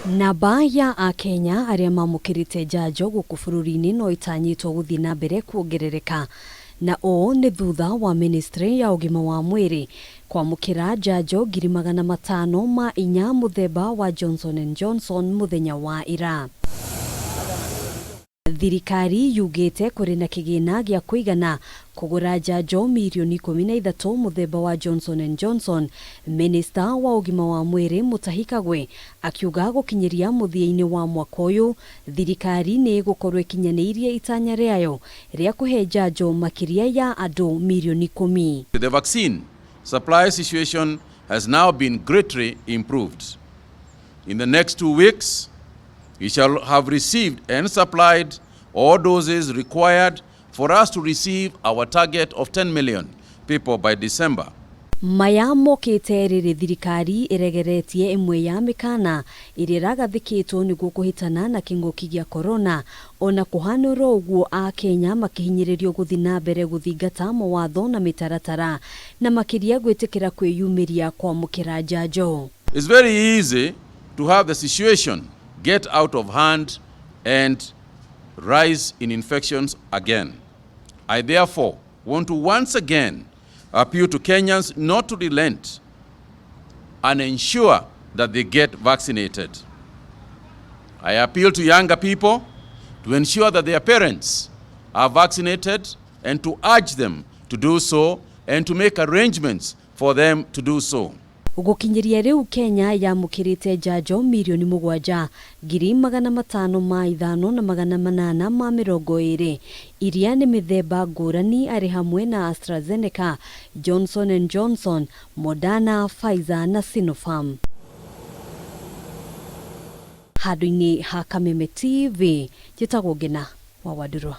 Namba ya Akenya arĩa mamũkĩrĩte njanjo gũkũ bũrũri-inĩ no ĩtanyĩtwo gũthiĩ na mbere kuongerereka na ũũ nĩ thutha wa ministry ya ũgima wa mwĩrĩ kwamũkĩra njanjo 504,000 mũthemba wa Johnson and Johnson mũthenya wa ira. Thirikari yugĩte kũrĩ na kĩgĩna gĩa kũigana kũgũra njanjo mirioni 13 mũthemba wa Johnson and Johnson. Minista wa ũgima wa mwĩrĩ Mutahi Kagwe akiuga gũkinyĩria mũthia-inĩ wa mwaka ũyũ thirikari nĩ ĩgũkorwo ĩkinyanĩirie itanya rĩayo rĩa kũhe njanjo makĩria ya andũ mirioni 10. The vaccine supply situation has now been greatly improved. In the next 2 weeks, we shall have received and supplied all doses required for us to receive our target of 10 million people by December. Maya mokĩte rĩrĩ thirikari ĩregeretie ĩmwe ya mĩkana ĩrĩa ĩragathĩkĩtwo nĩguo kũhĩtana na kĩng'ũki gĩa korona. Ona kũhanĩrwo ũguo, Akenya makĩhinyĩrĩrio gũthiĩ na mbere gũthingata mawatho na mĩtaratara na makĩria gwĩtĩkĩra kwĩyumĩria kwamũkĩra njanjo. It's very easy to have the situation get out of hand and rise in infections again. I therefore want to once again appeal to Kenyans not to relent and ensure that they get vaccinated. I appeal to younger people to ensure that their parents are vaccinated and to urge them to do so and to make arrangements for them to do so. Gũkinyĩria rĩu Kenya yamũkĩrĩte njanjo 7,505,820 iria nĩ mĩthemba ngũrani arĩ hamwe na AstraZeneca, Johnson and Johnson, Moderna, Pfizer na Sinopharm. Handũ-inĩ ha Kameme TV, njĩtagwo Ngina wa Wandurwa.